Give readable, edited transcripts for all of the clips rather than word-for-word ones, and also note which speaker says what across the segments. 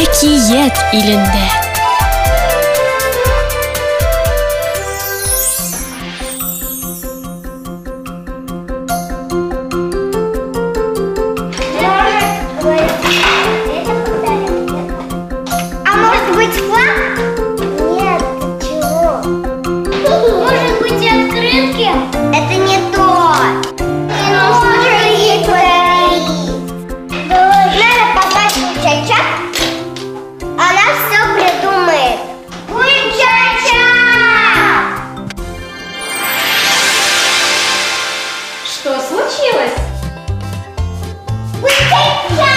Speaker 1: Әкият илендә.
Speaker 2: А может быть флаг? Нет, ты чего? Может быть открытки? Это не то. Не нужно ей подарить. Надо позвать Чача. Она все придумает. Чача!
Speaker 3: Что случилось?
Speaker 2: Чача!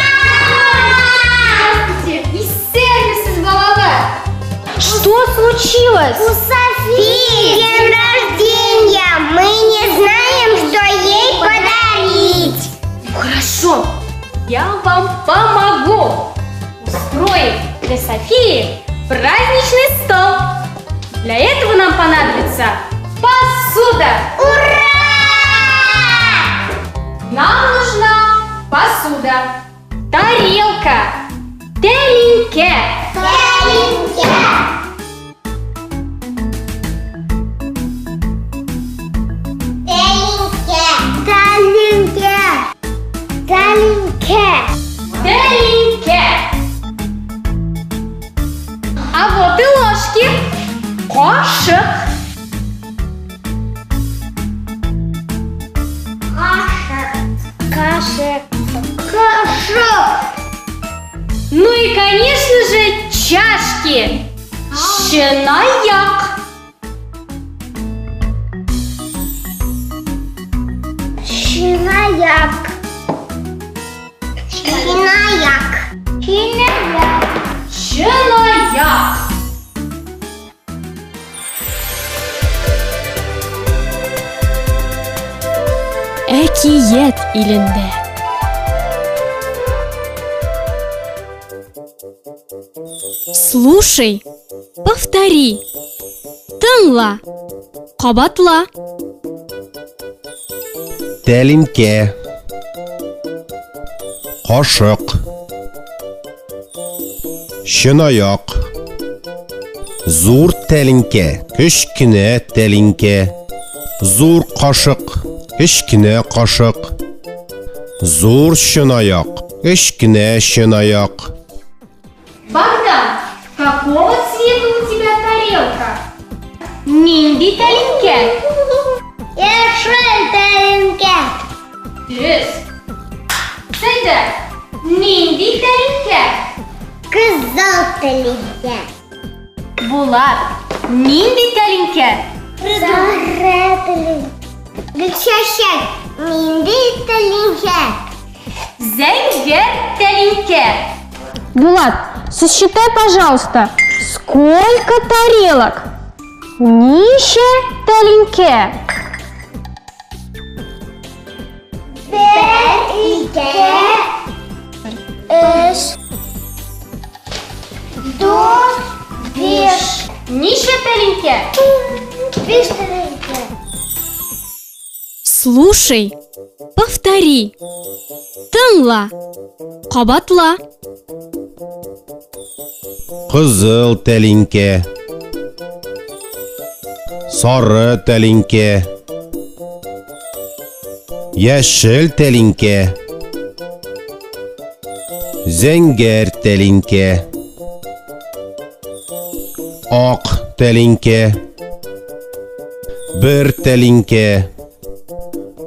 Speaker 3: Здравствуйте! Исәнмесез, балалар! Что случилось?
Speaker 2: У Софии день рождения. Мы не знаем, что ей подарить.
Speaker 3: Ну, хорошо, я вам помогу. Устроим для Софии праздничный стол. Для этого нам понадобится посуда.
Speaker 2: Ура!
Speaker 3: Нам нужна посуда, тарелка, тәлинкә,
Speaker 2: Тәлинкә! Тәлинкә! Тәлинкә! Тәлинкә!
Speaker 3: тәлинкә. А вот и ложки. Кашык,
Speaker 2: Кашык! Кашык! Кашык!
Speaker 3: Ну и, конечно же, чашки. Чынаяк.
Speaker 2: Чынаяк! Чынаяк! Чынаяк!
Speaker 3: Чынаяк.
Speaker 1: Әкият илендә. Слушай, повтори. Тыңла, кабатла.
Speaker 4: Тәлинкә. Кашык. Чынаяк. Зур тәлинкә, кечкенә тәлинкә. Зур кашык, кечкенә кашык. Зур чынаяк, кечкенә чынаяк.
Speaker 3: Богдан, какого цвета у тебя тарелка? Нинди тәлинкә?
Speaker 2: Яшел тәлинкә!
Speaker 3: Дөрес. Сәйдә, нинди тәлинкә?
Speaker 2: Кызыл тәлинкә!
Speaker 3: Булат, нинди тәлинкә?
Speaker 2: Сары тәлинкә! Гөлчәчәк, нинди тәлинкә?
Speaker 3: Зәңгәр тәлинкә.
Speaker 5: Булат, сосчитай, пожалуйста, сколько тарелок? Ничә тәлинкә.
Speaker 2: Бер, ике, өч, дүрт, биш.
Speaker 3: Ничә тәлинкә?
Speaker 2: Биш тәлинкә.
Speaker 1: Слушай, повтори. Тыңла, кабатла.
Speaker 4: Кызыл тәлинкә. Сары тәлинкә. Яшел тәлинкә. Зәңгәр тәлинкә. Ак тәлинкә. Бер тәлинкә.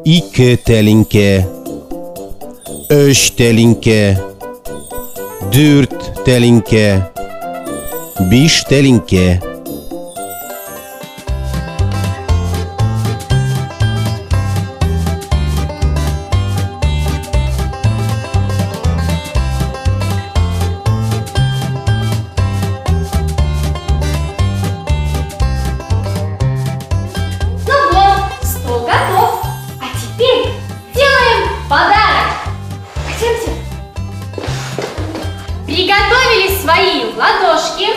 Speaker 4: Ике тәлинкә. Өч тәлинкә. Дүрт тәлинкә. Биш тәлинкә.
Speaker 3: Ну вот, стол готов. А теперь делаем подарок. Пойдемте. Приготовили свои ладошки.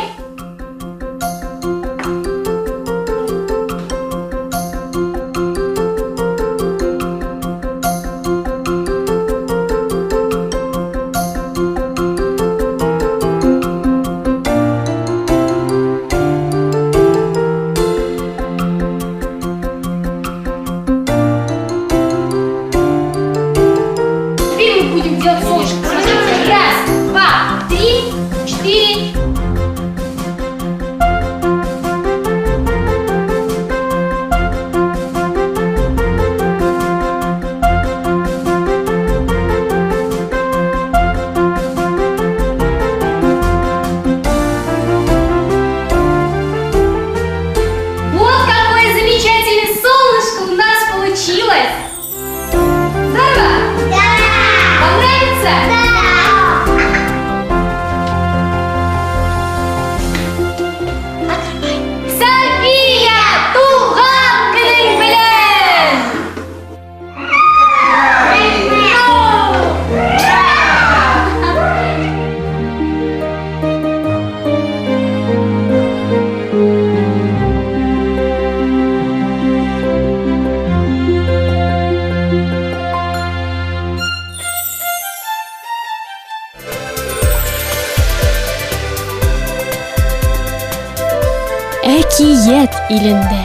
Speaker 1: Әкият илендә.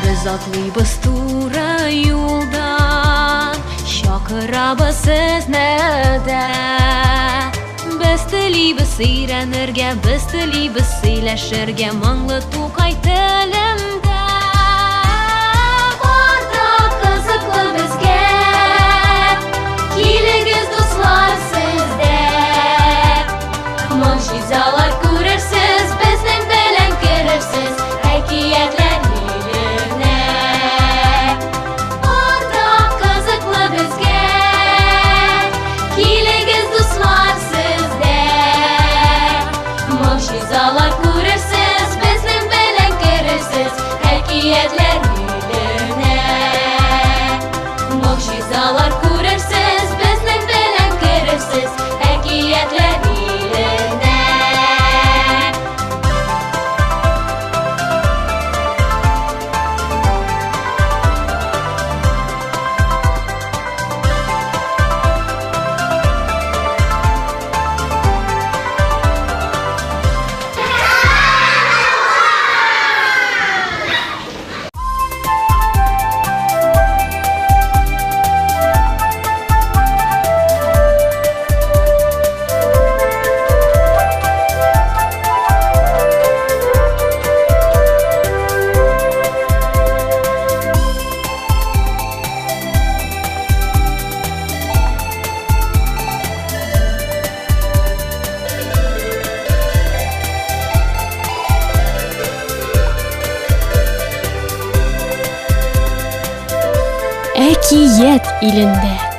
Speaker 6: Без атлыйбыз туры юлдан, чакырабыз сезне дә. Без телибез өйрәнергә, без телибез сөйләшергә моңлы Тукай телендә. Бар да кызыклы безгә, килегез, дуслар, сез дә. Могҗизалар күрерсез, безнең белән керерсез әкиятләр иленә. Бар да кызыклы безгә, килегез, дуслар, сез дә. Могҗизалар күрерсез, безнең белән керерсез әкиятләр иленә. Могҗизалар күрерсез, безнең белән керерсез әкиятләр иленә.
Speaker 1: Әкият илендә.